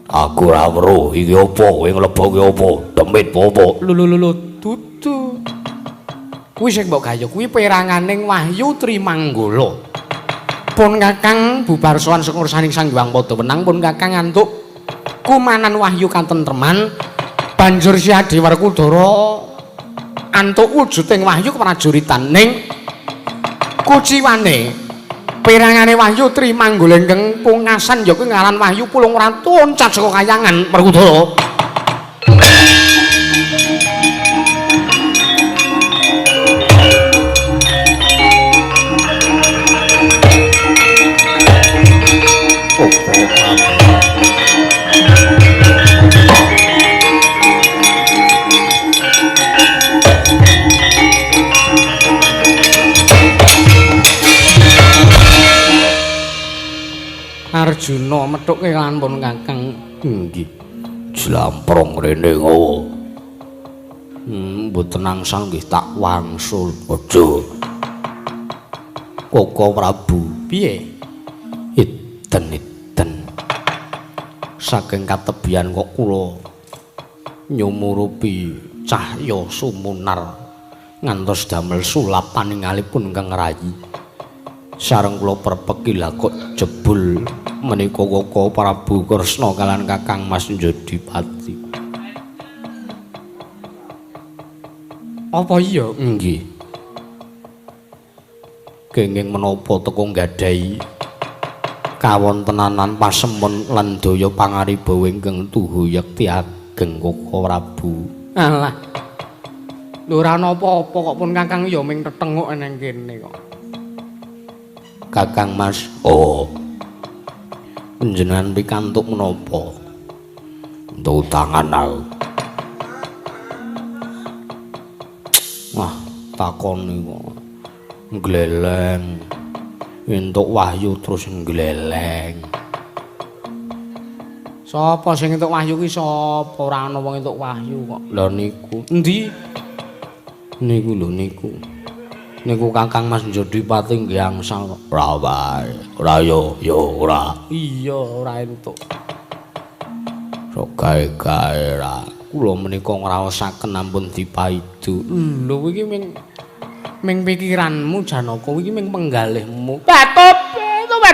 [SPEAKER 3] Aku ora weruh iki apa, kowe ngleboke apa? Demit apa?
[SPEAKER 2] Lho lho lho dudu. Kuwi sing mbok gayuh kuwi peranganing Wahyu Trimanggala. Pun kakang bubar sowan saka ngersaning Sang Hyang Padha Wenang, pun kakang ngantuk kumanan wahyu katentreman, banjur si Adi Werkudara antuk wujuding wahyu keprajuritan ning kuciwane perangane Wahyu Trimanggala ingkang pungasan ya kuwi ngaran Wahyu Pulung Ratu loncat saka kayangan Werkudara. Arjuna methuke lan pun kakang.
[SPEAKER 3] Nggih. Jlamprong rene ngowo.
[SPEAKER 1] Mboten angsal nggih tak wangsul.
[SPEAKER 3] Aja. Koko Prabu,
[SPEAKER 2] piye?
[SPEAKER 1] Iden-iden. Saking katebian kok kula nyumurupi cahya sumunar ngantos damel sulap paningalipun ingkang rayi. Sareng kula perpeki lah kok jebul menika Koko Prabu Kresna kalian Kakang Mas Jodipati.
[SPEAKER 2] Apa iya?
[SPEAKER 1] Nggih. Kenging menapa teka nggadahi kawontenanan pasemon lan daya pangaribawa ingkang tuhu yekti ageng Koko Prabu.
[SPEAKER 2] Alah. Lho ora ana apa-apa kok pun Kakang ya ming tetenguk nang kene kok.
[SPEAKER 1] Kakang Mas, oh. Panjenengan pikantuk menapa? Entuk utangan aku. Wah, takoni kok. Ngleleng. Entuk wahyu terus ngleleng.
[SPEAKER 2] Sapa sing entuk wahyu ki sapa? Ora ana wong entuk wahyu kok.
[SPEAKER 1] Lha niku.
[SPEAKER 2] Endi?
[SPEAKER 1] Niku lho niku. Niku Kakang Mas Jodipati nggih angsal kok. Ora wae. Ora yo, yo ora.
[SPEAKER 2] Iya, ora entuk.
[SPEAKER 1] Sok gawe-gawe ra. Kula menika ngraosaken ampun dipaidu.
[SPEAKER 2] Lho iki ming pikiranmu Janaka, iki ming penggalihmu. Batup,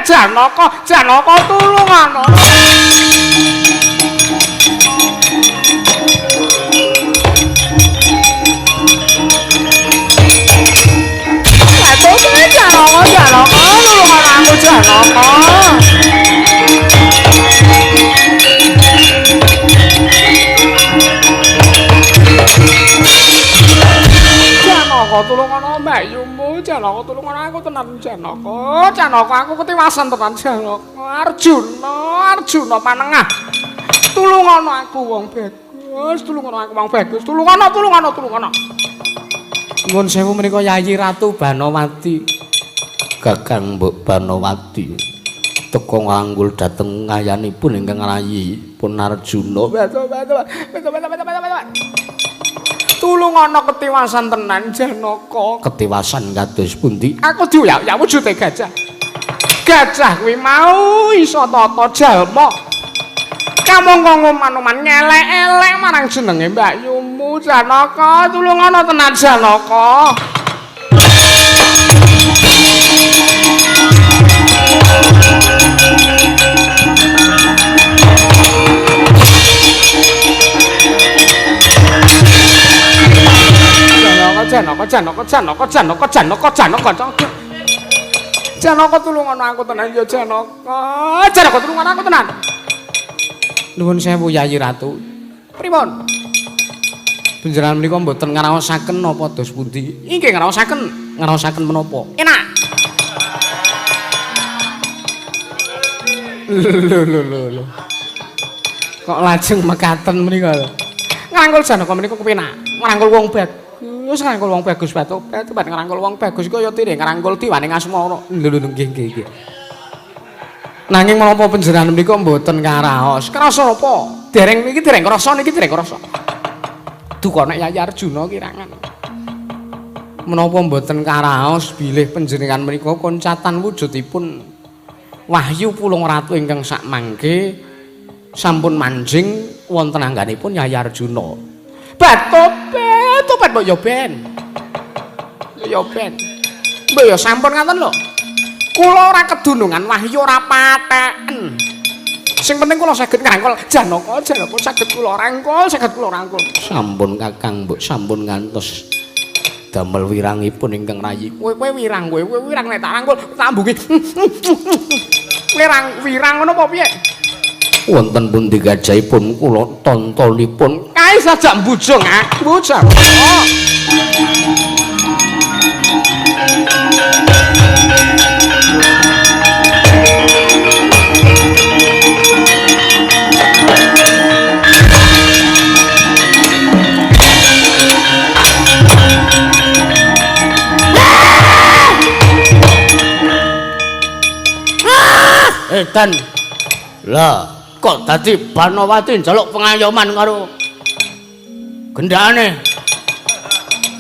[SPEAKER 2] Janaka, Janaka tulungana. Batup, Janaka, Janaka tulungana aku Janaka. Janaka tulungana mbayumu, Janaka tulungana aku tenan Janaka. Janaka aku ketiwasan tenan Janaka. Arjuna, Arjuna panengah. Tulungana aku wong bagus, tulungana aku wong bagus. Tulungana, tulungana, tulungana.
[SPEAKER 1] Nuwun sewu menika Yayi Ratu Banowati. Kakang Mbok Banowati teka nganggul dhateng ngayanipun ingkang rayi pun Arjuna.
[SPEAKER 2] Tulungana ketiwasan tenan Janaka.
[SPEAKER 1] Ketiwasan kados pundi?
[SPEAKER 2] Aku diuyak-uyak wujude gajah. Gajah kuwi mau iso tata jalma. Kamangka ngoman-oman ngelek-elek marang jenenge mbakyumu Janaka. Tulungana tenan Janaka. Janaka, Janaka, Janaka, Janaka, Janaka, Janaka, Janaka. Janaka tulungana aku tenan ya Janaka. Janaka tulungana aku tenan.
[SPEAKER 1] Nuwun sewu Yayi Ratu.
[SPEAKER 2] Pripun?
[SPEAKER 1] Panjenengan menika mboten ngraosaken napa dos pundi?
[SPEAKER 2] Inggih ngraosaken.
[SPEAKER 1] Ngraosaken menapa?
[SPEAKER 2] Enak.
[SPEAKER 1] Lho lho lho lho. Kok lajeng mekaten menika lho.
[SPEAKER 2] Ngrangkul Janaka menika kepenak. Ngrangkul wong bagus, ngrangkul wong bagus batu-batu, ngrangkul wong bagus kaya dene ngrangkul diwane ngasmara.
[SPEAKER 1] Lho lho nggih nggih nggih. Nanging menapa panjenengan menika mboten karaos?
[SPEAKER 2] Krasa apa? Dereng niki dereng krasa niki dereng krasa. Duka nek Yayi Arjuna kirangan.
[SPEAKER 1] Menapa mboten karaos bilih panjenengan menika koncatan wujudipun Wahyu Pulung Ratu ingkang sakmangke sampun manjing wonten angganipun Yayi Arjuna.
[SPEAKER 2] Batobat mbok ya ben. Ya ben. Mbok ya sampun ngaten lho. Kula ora kedunungan wahyu ora patheken. Sing penting kula saged ngrangkul Janaka, Janaka saged kula rangkul, saged kula rangkul.
[SPEAKER 1] Sampun Kakang mbok sampun ngantos damel wirangipun ingkang rayi.
[SPEAKER 2] Kowe kowe wirang kowe, kowe wirang nek tak rangkul tak ambungi. Wirang wirang ngono apa piye?
[SPEAKER 1] Wonten pundi gajahipun kula tontonipun.
[SPEAKER 2] Kae sajak mbujung aku Janaka.
[SPEAKER 1] Edan. Lah, kok dadi Banowati njaluk pengayoman karo gendhane.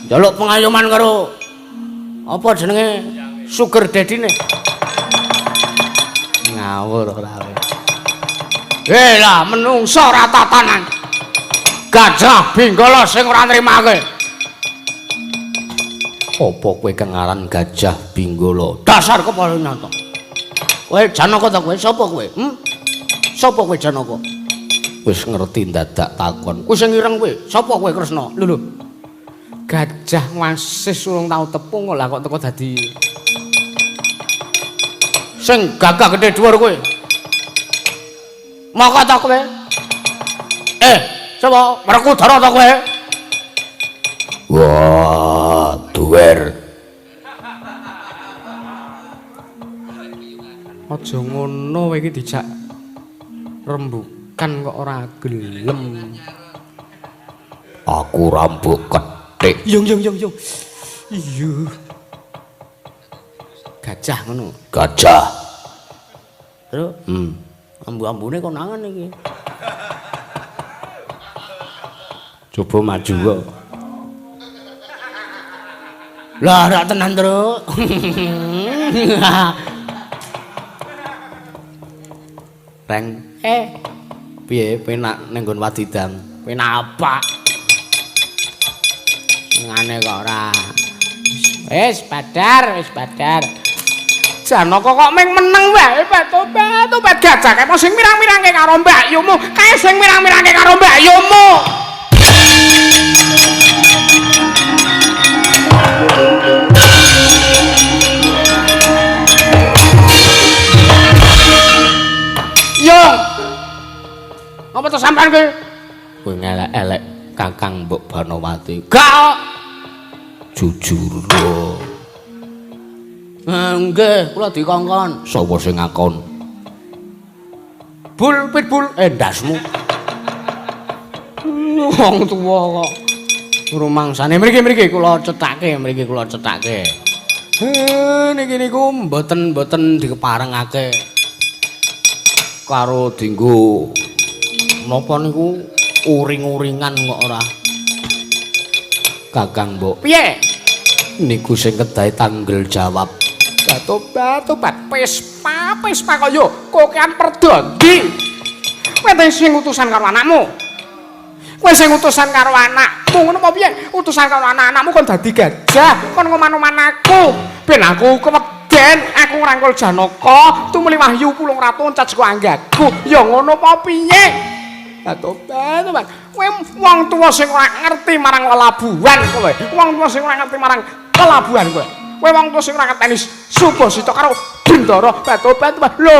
[SPEAKER 1] Njaluk pengayoman karo apa jenenge sugar daddy-ne. Ngawur ora.
[SPEAKER 2] Lah menungso ora tatanan. Gajah Benggala sing ora nrimake.
[SPEAKER 1] Apa kowe kang aran Gajah Benggala? Dasar kepala nyata. Kowe Janaka ta kowe? Sapa kowe? Sapa kowe Janaka? Wis ngerti dadak takon.
[SPEAKER 2] Kuwi sing ireng kowe. Sapa kowe Kresna? Lho lho. Gajah wasis urung tau tepung lah kok teko dadi Sing gagah gedhe dhuwur kowe. Moko ta kowe? Sapa? Werkudara ta kowe?
[SPEAKER 3] Wah, duwer.
[SPEAKER 2] Aja ngono kowe iki dijak rembukan kok ora gelem.
[SPEAKER 3] Aku rambut kethik.
[SPEAKER 2] Yung yung yung yung. Iya. Gajah ngono.
[SPEAKER 3] Gajah.
[SPEAKER 2] Terus, ambu-ambune konangan iki. Coba maju kok. Lah ora tenan, Truk.
[SPEAKER 1] Reng, piye penak ning nggon Wadidang?
[SPEAKER 2] Penak apa? Ngene kok ora. Wis badar, wis badar. Janaka kok ming meneng wae, tobat gajah kae sing mirang-mirangke karo mbakyumu, kae sing mirang-mirangke karo mbakyumu. Yo. Apa to sampean kowe?
[SPEAKER 1] Kowe ngelek-elek Kakang Mbok Banowati.
[SPEAKER 2] Gak kok.
[SPEAKER 1] Jujur.
[SPEAKER 2] Nggih, kula dikongkon.
[SPEAKER 1] Sapa sing ngakon?
[SPEAKER 2] Bul pitbul
[SPEAKER 1] endasmu.
[SPEAKER 2] Wong tuwa kok rumangsane. Mriki-mriki kula cethake, mriki kula cethake.
[SPEAKER 1] Niki niku mboten-mboten dikeparengake karo dinggo napa niku uring-uringan kok ora. Kakang Mbok.
[SPEAKER 2] Piye?
[SPEAKER 1] Niku sing kedahe tanggel jawab.
[SPEAKER 2] Tobat Pespa Pespa kaya kokean perdondi. Kowe sing utusan karo anakmu. Kowe sing utusan karo anakmu ngono apa piye? Utusan karo anak-anakmu kon dadi gajah, kon ngoman-oman aku. Ben aku keweden, aku ngrangkul Janaka, tumuli wahyu pulung ratu oncat saka anggaku. Ya ngono apa piye? Tobat, tobat. Kowe wong tuwa sing ora ngerti marang lelabuhan kowe. Wong tuwa sing ora ngerti marang lelabuhan kowe. Kowe wong tuwa sing ora ngerteni Subasita karo Bendara. Tobat, tobat. Lho.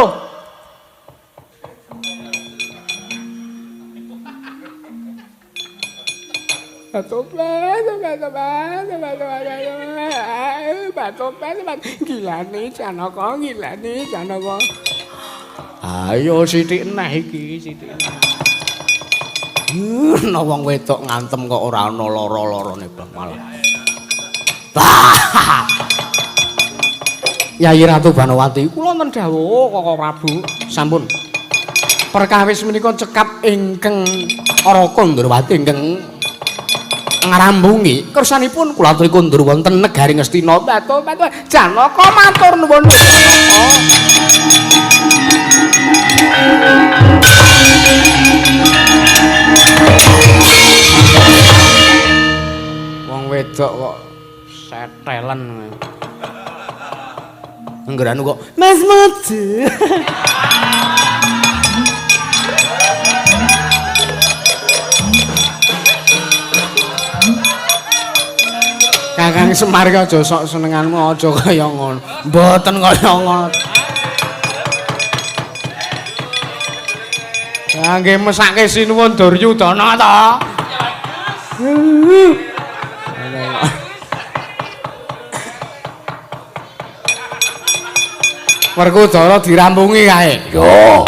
[SPEAKER 2] Tobat, tobat, tobat, tobat, tobat, tobat, tobat. Gilane Janaka, gilane Janaka.
[SPEAKER 1] Ayo sithik neh iki, sithik. Ana wong wedok ngantem kok ora ana lara-larane bang malah.
[SPEAKER 2] Yayi Ratu Banowati, kula wonten dawuh Koko Prabu. Sampun. Perkawis menika cekap ingkang
[SPEAKER 1] Raka Ndrawati ingkang ngrambungi kersanipun kula aturi kondur wonten negari Ngastina.
[SPEAKER 2] Tobat, Janaka matur nuwun. Wong wedok kok setelen.
[SPEAKER 1] Anggeranu kok Mas Maju.
[SPEAKER 2] Kakang Semar ki aja sok senenganmu aja kaya ngono. Mboten kaya ngono. Ya nggih mesake sinuwun Duryudana ta. Werkudara dirampungi kae.
[SPEAKER 3] Yo.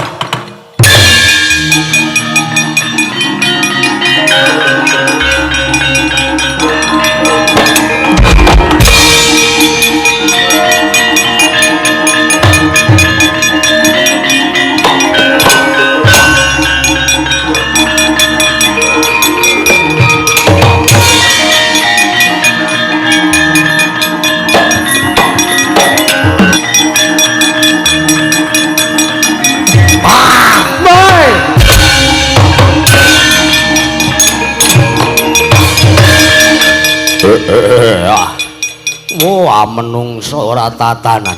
[SPEAKER 1] Wah, menungso ora tatanan.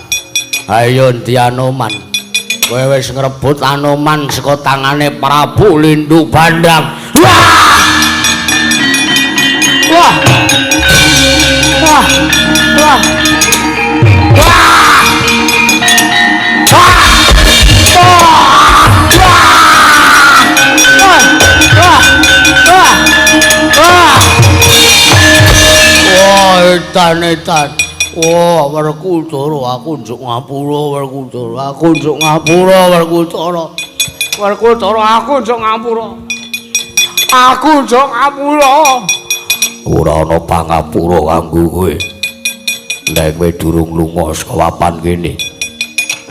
[SPEAKER 1] Ayo ndi Anoman. Kowe wis ngrebut Anoman saka tangane Prabu Lindu Bandang. Wah!
[SPEAKER 2] Wah! Wah! Wah! Wah!
[SPEAKER 1] Edan edan. Wah, Werkudara aku njuk ngapura Werkudara, aku njuk ngapura Werkudara.
[SPEAKER 2] Werkudara aku njuk ngapura. Aku njuk ngapura.
[SPEAKER 3] Ora ana pangapura kanggo kowe. Nek kowe durung lunga saka papan kene.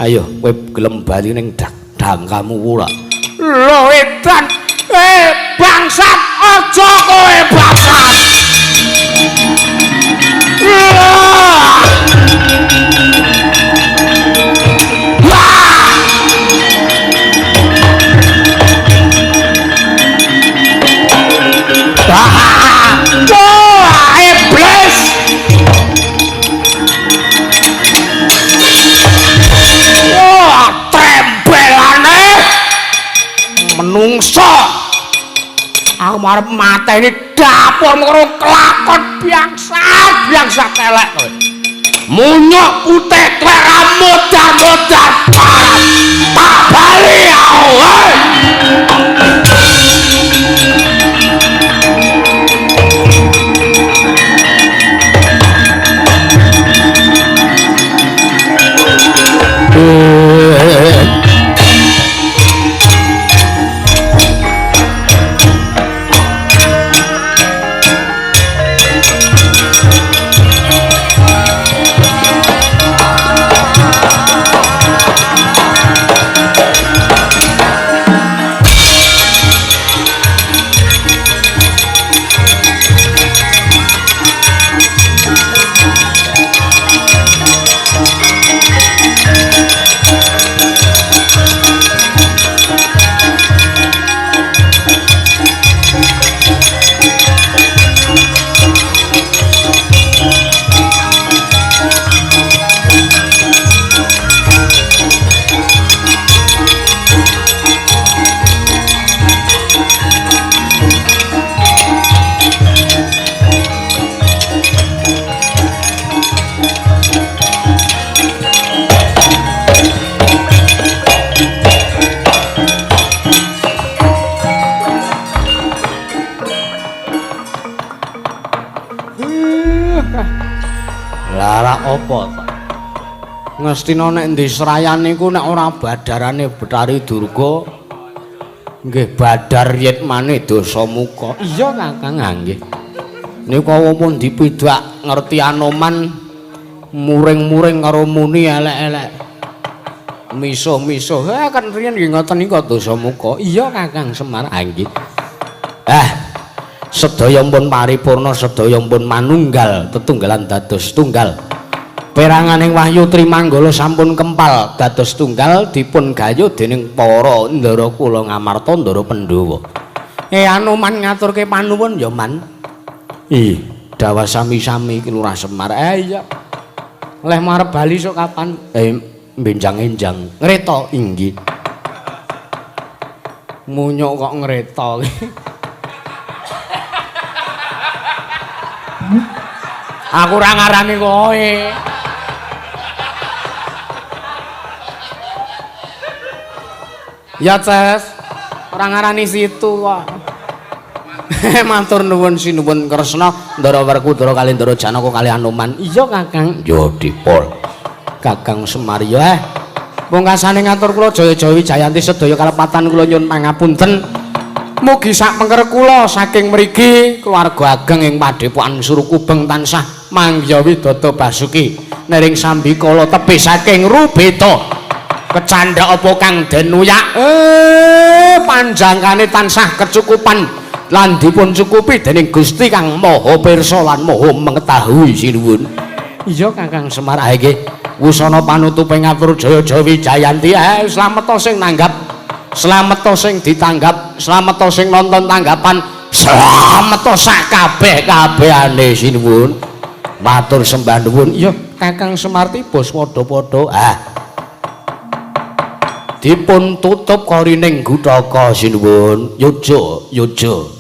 [SPEAKER 1] Ayo kowe gelem bali ning dangkamu ora?
[SPEAKER 2] Lho edan. Bangsat, aja kowe bangsat. Wah, iblis. Wah, trembelane menungso. Aku arep mateni dapur karo kelakon bangsat, bangsat elek kowe. Munyuk putih tuwek modar-modar parah. Tak bali aku.
[SPEAKER 1] Lah apa ta? Ngestina nek ndi srayan niku nek ora badarane Bathari Durga nggih badar yitmane Dasamuka. Iya Kakang nggih. Niku pun dipidak ngerti Anoman muring-muring karo muni elek-elek. Misuh-misuh. Ha kan riyen nggih ngoten niku Dasamuka. Iya Kakang Semar nggih. Ah sedaya pun paripurna, sedaya pun manunggal, tetunggalan dados tunggal. Peranganing Wahyu Trimanggala sampun kempal dados tunggal dipun gayuh dening para ndara kula Ngamarta ndara Pandhawa. Anoman ngaturke panuwun ya Man. Ih, dawa sami-sami iki Lurah Semar. Iya. Leh marep bali sok kapan? Benjang-enjang. Ngreta inggih. Munyuk kok ngreta. Aku ora ngarani kowe. Ya Ces, ora ngarani situ kok. Matur nuwun sinuwun Kresna, Ndara Werkudara kali Ndara Janaka kali Anoman. Iya Kakang. Ya dipol. Kakang Semar ya. Pungkasane ngatur kula Jaya-jaya Wijayanti sedaya kalepatan kula nyuwun pangapunten. Mugi sak pengker kula saking mriki keluarga ageng ing Padepokan Surukubeng tansah mangya widada basuki nering sambikala tebih saking rubeta. Kecandhak apa kang den uyak panjangkane tansah kecukupan lan dipun cukupi dening Gusti kang Maha Pirsa lan Maha Mengetahui sinuwun. Iya Kakang Semar nggih. Wusana panutupe ngatur Jaya-jaya Wijayanti. Slamet sing nanggap, slamet sing ditanggap, slamet sing nonton tanggapan, slamet sak kabeh-kabehane sinuwun. Matur sembah nuwun. Iya Kakang Semar tiba padha-padha. Ah. Dipun tutup korining gutaka sinuwun. Yojo, yojo.